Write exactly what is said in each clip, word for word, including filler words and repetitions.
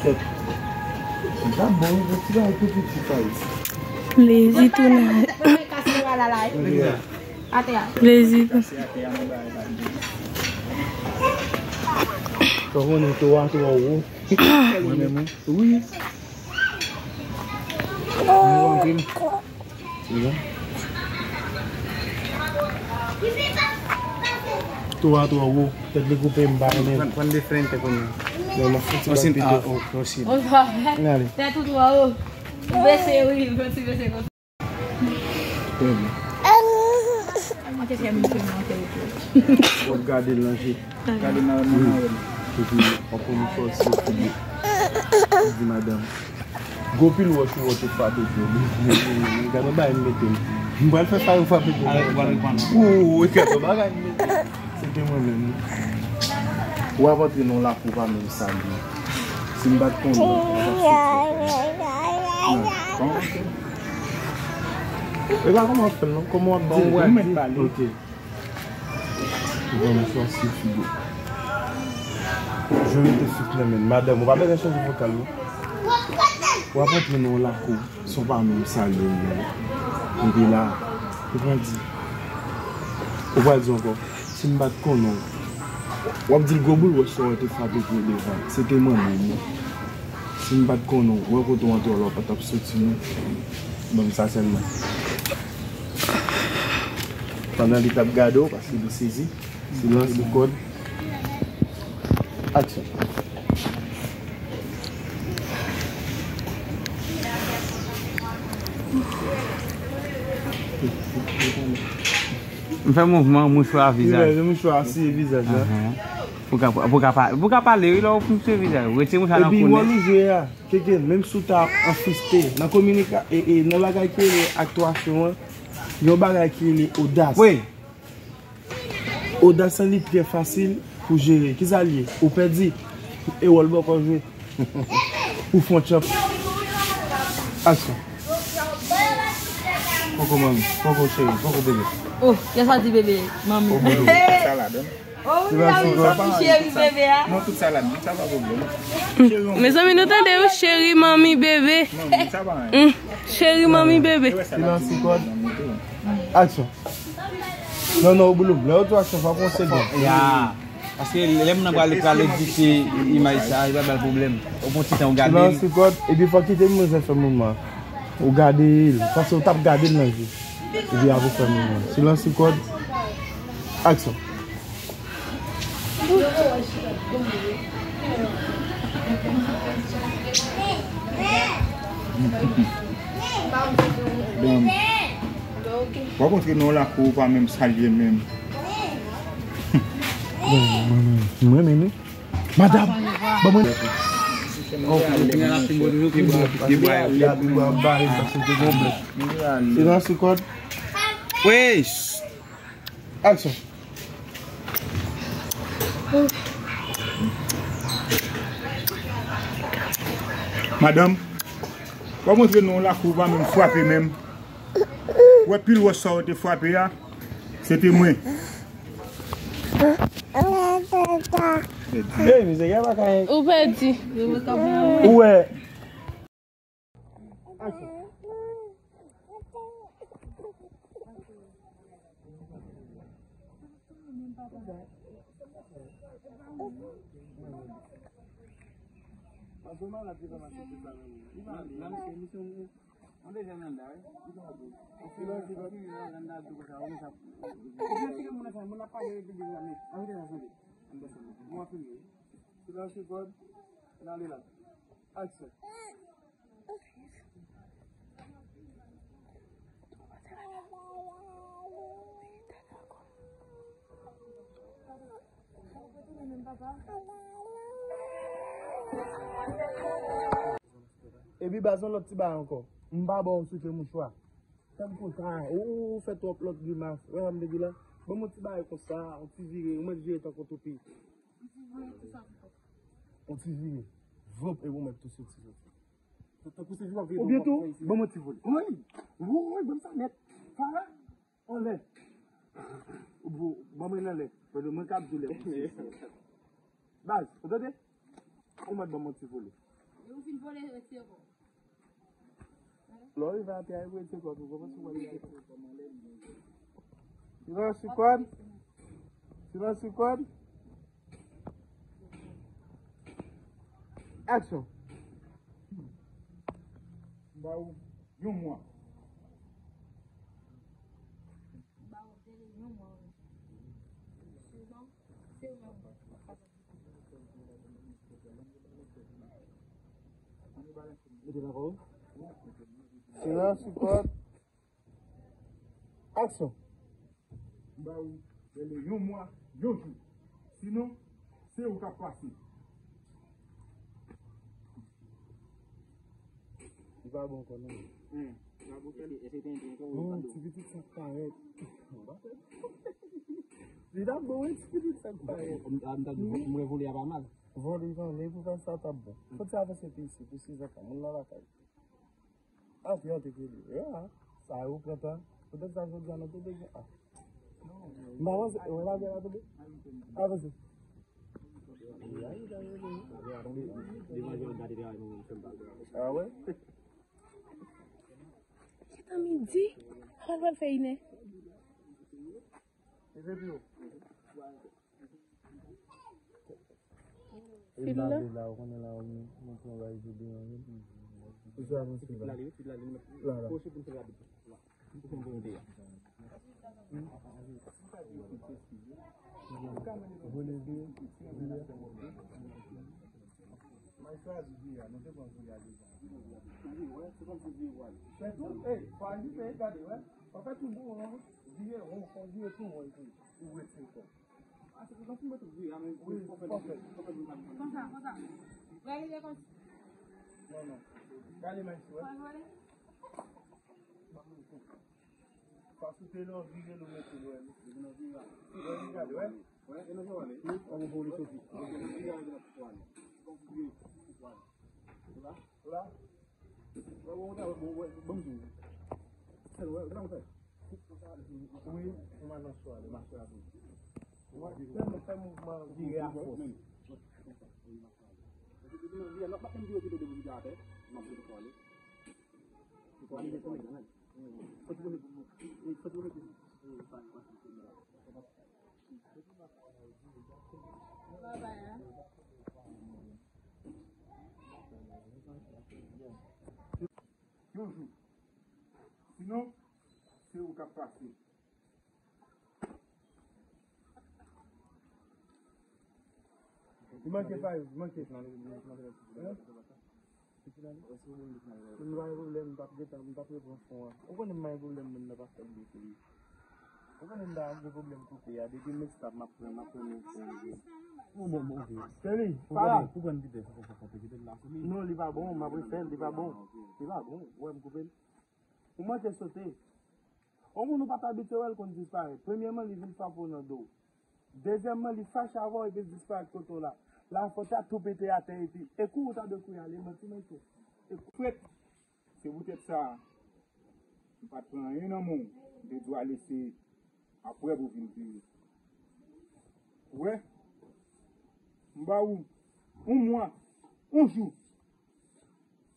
Tèt. Sa bon, yon ti bagay tou piti sa wi. Plezi tou la. Plezi tou. Sa konnen tou a twò wo. Mwen menm wi. Wi. Mwen anpil. Tou a twò wo. Tèt li koupe m pa renmen. Pran, pran diferente kounye a. Non, m ap fouti bat pito. Tèt ou twò wo. Bese wi, yon ti bese konsa. Trè byen. Manke fè misye manke wi. W ap gade l nan je. Gade nan nan wè l. Epi w ap pran yon fòs yo fouye. Di madanm. Gwo pil wòch ou wè te frape pye w. Gade yon bagay m mete m. M pral fè sa yo frape pye w. Ou, ou, gade yon bagay m mete m. Se te mwen menm. W ap antre nan yon lakou pa menm salye. Si m pa t konnen, w ap soti. Non, pa antre. E pa kòman w ap fè l non. Kòman w ap di l pou m mèt pale? Ok. Ou pran mouchwa sou figi w. Jwenn ou te fik nan men. Madanm, ou pa bezwen chanje vokal non. W ap antre nan yon lakou, se pa menm salye w ye. Epi la, ou pral di, ou pral di ankò, si m pa t konnen w. W ap di l gwo boul wòch sa w te frape pye w devan. Se te mwen menm wi. Si m pa t konnen w, wè kote w antre w la, w pa t ap soti non. Ban m sa sèlman. Pandan li t ap gade w, paske li sezi, silans li kòd. Aksyon. M fè mouvman mouchwa vizaj. Li fè mouchwa siye vizaj la. Ahan. Pou ka, pou ka pa, pou ka pale, wi, lè w fin siye vizaj. Retire mouchwa nan kou nèt. Epi wòl ou jwe a, Keke, menm si w ta anfriste, nan kominika, e, e, nan bagay ki rele aktyasyon an, yon bagay ki rele odas. Wi. Odas lan li trè fasil pou jere. Kisa l ye? Ou pèdi. E wòl bòkò w jwe. Ou fè yon tchanp. Aksyon. Poko manmi, poko cheri, poko bebe. Oh, kisa w di bebe, manmi? Poko bebe. Salad, hein? Oh, wi, sa wi, cheri bebe a. Non, tout salad, sa pa pwoblèm. Mezanmi, nou tande wi, cheri, manmi, bebe. Non, sa pa anyen. Cheri, manmi, bebe. Silans sou kòd. Aksyon. Non, non, ou boulou. Lè yo di aksyon, fò w pran yon segond. Ya. Paske lè moun nan pral, pral edite imaj sa, li pral bay pwoblèm. Ou pran ti tan ou gade l. Silans sou kòd, epi fò w kite moun nan fè mouvman. Ou gade l, paske ou t ap gade l nan je. Epi apre w fè mouvman. Silans sou kòd. Aksyon. Bon. W ap antre nan yon lakou ou pa menm salye menm. Bon, mwen menm, mwen menm, wi. Madanm, ban mwen. Silans sou kòd. Wi. Aksyon. Madanm, w ap antre nan yon lakou ou pa menm frape menm. Ou wè pil wòch sa w te frape a, se te mwen. Hey, mizè, y a pa ka. Ou pèdi. Ou wè. Aksyon. Silans sou kòd. N ale la. Aksyon. Epi baz, yon lòt ti bagay ankò. M pa ba w souke mouchwa. Tankou sa, ou, ou fè twòp lòt grimas. Wè sa m te di la? Ban m yon ti bagay konsa, yon ti vire, ou mèt vire tankou toupi. Yon ti vire. Vwop, epi ou mèt tou soti, soti. Oubyen tou, ban m yon ti vole. Woy! Woy, ban m sa nèt. Fara! Anlè. Ou, ban mwen anlè. Paske mwen k ap di w lè pou se. Baz, ou tande? Ou mèt ban m yon ti vole. Lè ou fin vole, retire kò w. Lè w rive atè a, ou retire kò w, ou konprann se w pral retire kò w. Silans sou kòd. Silans sou kòd. Aksyon. M ba ou yon mwa. M ba ou yon mwa. Sinon, se ou menm. Silans sou kòd. Aksyon. M ba ou rele yon mwa, yon jou. Sinon, se ou k ap pase. Li pa bon ankò non. Hein, li pa bon, kèl. Non, ti pitit sa k parèt. Li t ap bon, wi, ti pitit sa k parèt. M ta di, mwen vole a pa mal. Vole, vole, pou fè sa t ap bon. Fò ti avanse pi isit, pou sizan ka, moun nan lakay. Antre, antre, ke li. Ya, sa yo pran tan. Poutèt sa, jodi a, nou te bezwen. Ah. M pa panse, ou pa gen la tonbe? Avanse. Ah, wè? Gentan midi, an pral fè inè. Fil la. La, ou konnen la, ou, nou pran bagay videyo an, wi. Ou sa avanse la. La, la. Ou vole videyo. May chwazi videyo a, nou te pran videyo a deja. Fè tou, ey, fò al vite, gade, wè. Fò fè tou bon, hein. Vire won, fò vire tou won, epi ou retire kò. Wi, fò fè. Konsa, konsa. Wè, li te konsa. Non, non. Gade, Maestro, wè. Fò vole. Pas ou te lè w vire l ou mete l, wè. Wè, li gade, wè. Wè, e nan sa w ale. Wi, an mwen pou li soti. Ok, li gade nan pou w ale. Bon, pou vire, pou w ale. Ou la? Ou la? Wè, wè, wè, wè, wè, ban m di w. Sèl, wè, wè, wè. Wi, ou mal nan swa, le mache a tou. Fè m, fè mouvman vire a fòs. Vire a fòs. Vire a fòs. Vire a fòs. Vire a fòs. Vire a fòs. Yon jou. Sinon, se ou k ap pase. Li manke pa yo, li manke. M pa gen pwoblèm, m p ap gentan, m p ap reprann fon an. Ou konnen m pa gen pwoblèm moun nan pa fè byen pou li. Ou konnen m ta gen pwoblèm koupe a, depi m estab m ap pran, m ap pran men fon an. Bon, bon, bon, ok. Seri, ou konnen, ou pran pite, fò, fò, fò, kite l la sou li. Non, li pa bon, m ap refè l, li pa bon. Li pa bon, ou wè m koupe l. Ou manke sote. Yon moun ou pa t abitye wè l konn disparèt. Premyèman, li vin frape w nan do w. Dezyèmman, li fache avè w epi l disparèt kote w la. La fòt a tou pete atè epi, e kou ou ta dwe kouri ale, manti, manti. E kou frèt. Se poutèt sa, m pa t pran anyen nan men w. M te di w ale se apre pou w vin vire. Ou wè? M ba ou yon mwa, yon jou.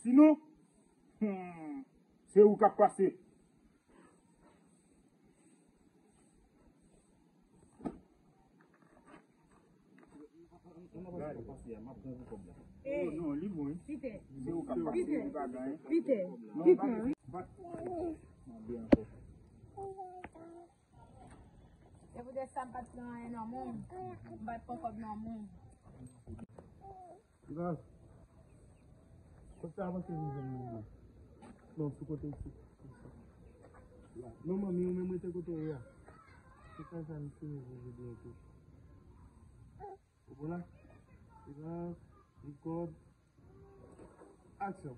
Sinon, hmm, se ou k ap pase. Gade. Ey, non, li bon, wi. Pite. Se ou k ap pase, li pa gen anyen. Pite. Pite. Non, pa gen. Non, byen ankò. Se poutèt sa m pa t pran anyen nan men w. M pa t pran kòb nan men w. Grav. Kot sa avanse vin jwenn moun nan? Non, sou kote isit. Non, manmi, ou menm rete kote w ye a. Se sa sa m fini pou jodi an tou. Ou konn la? Grav. Likòd. Aksyon.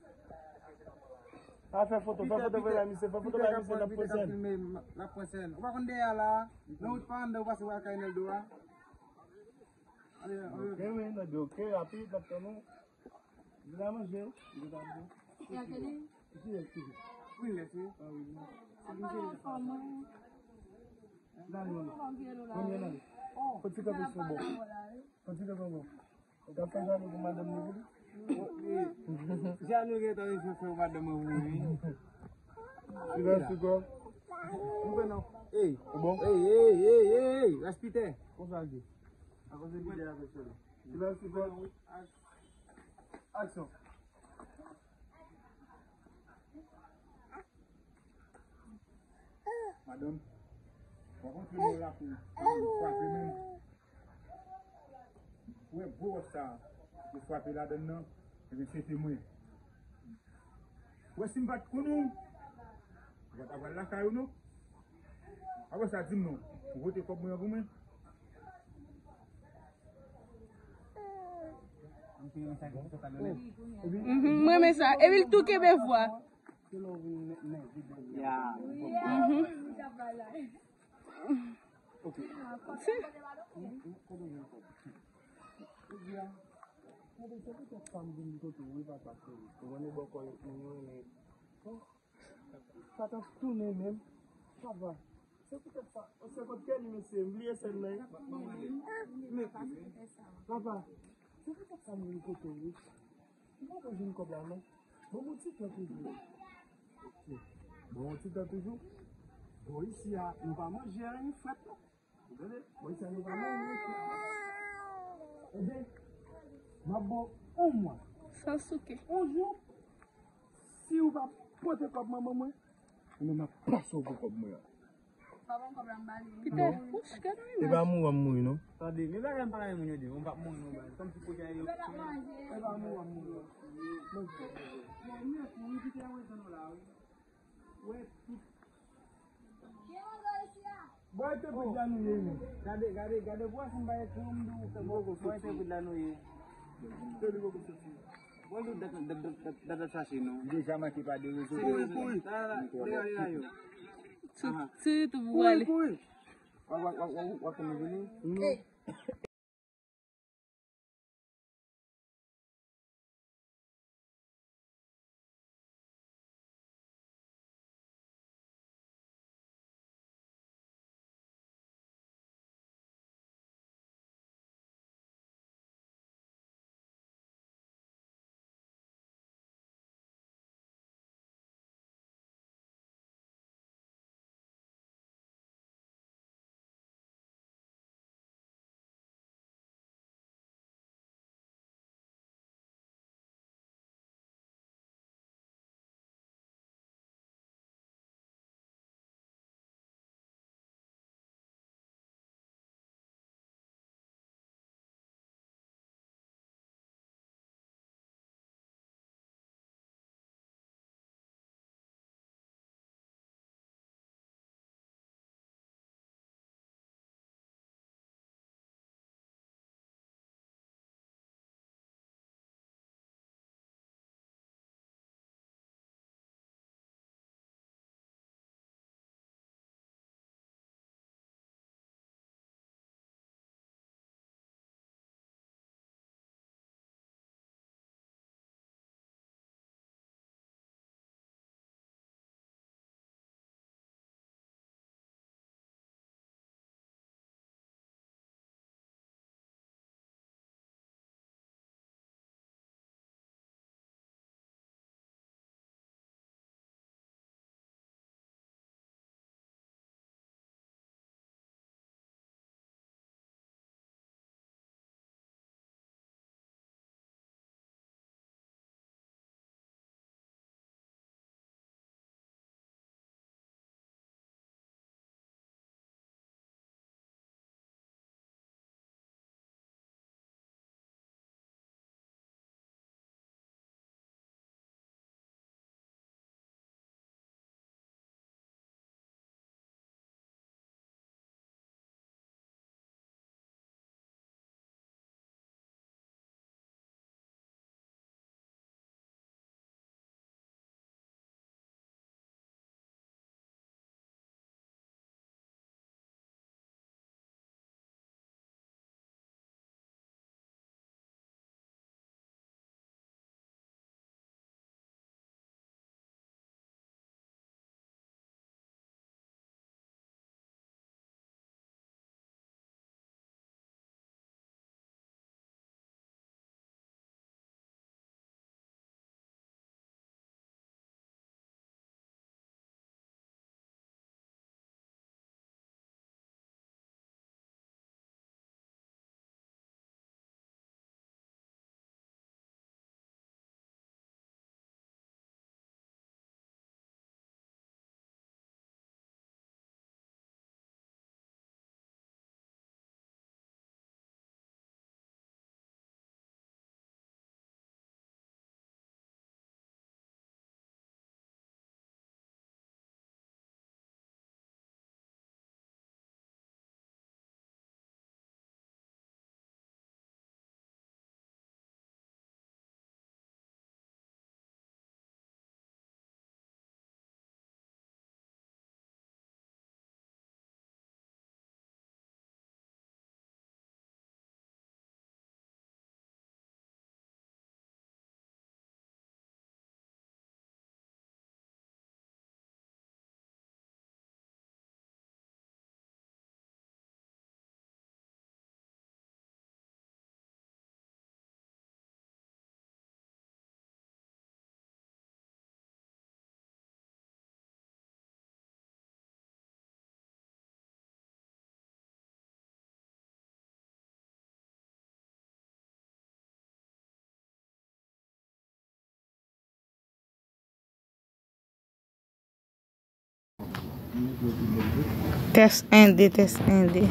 A fè foto, fè foto, fè la misye, fè foto, fè la misye, n ap pran sèn. N ap pran sèn. Ou pa konn dèyè la, nan wout pa anndan, ou pase wè kay Nèldo a. Ale, ale. Ok, wi, Nèldo, ok, rapid, n ap tann ou. Ou la manje, wi. Ou la manje. Wi, mèsi. Fò ti kanpe sou bon. Fò ti kanpe bon. Ou t ap fè jalou pou madanm li, wi. Jalou gentan vin fè madanm mwen, wi. Silans, silans. Ou bon? Ey, ey, ey, ey, ey, respite. Konsa l di. Akoz se pite la fè solo. Silans, silans. Aksyon. Madanm, w ap antre nan lakou, frape menm. Ou wè gwo wòch sa a, ou frape ladann nan, ebyen se te mwen. Ou wè si m pa t konn ou, ou pa t ap al lakay ou non. Apre sa, di m non, ou pote kòb mwen an pou mwen? Mhm, m renmen sa. Epi l tou kenbe vwa. Mhm. Ok. Sa t ap tounen menm. Papa. Se poutèt sa. Se kot kè li, mesye? M bliye sèn nan. Papa. Se poutèt sa m vin kote w, wi. M poko jwenn kòb la, non. Bon, bon ti tan toujou. Bon, bon ti tan toujou. Bon, isi a, nou pa manje anyen frèt, non. Ou tande? Bon, isi a, nou pa manje anyen frèt. Ebyen, m ap ba w yon mwa. San souke. Yon jou, si ou pa pote kòb manman mwen, ebyen, m ap pase w pou kòb mwen an. Pita, wouch, gade w. E pa mouri, w ap mouri, non. Tande, men bagay m pa renmen moun yo di, m p ap mouri non, bagay. Kòmsi kote a yo. E pa mouri, w ap mouri. Manje. Manje, wi, kite a wè zòn la, wi. Wè, tout. Wè te pèd la nou ye, men. Gade, gade, gade, bwa si m pa ekri w, m di w, se bò, wè te pèd la nou ye. Ke li poko soti. Bon, nou dat, dat, dat, dat, dat chache nou. Deja manke pa de rezo. Se mwen kouri. La, la, la, yo. Aha. Ti tou pou ale. Kouri, kouri. Wa, wa, wa, wa, wa, konnen vini? Non. Tès en, de, tès en, de.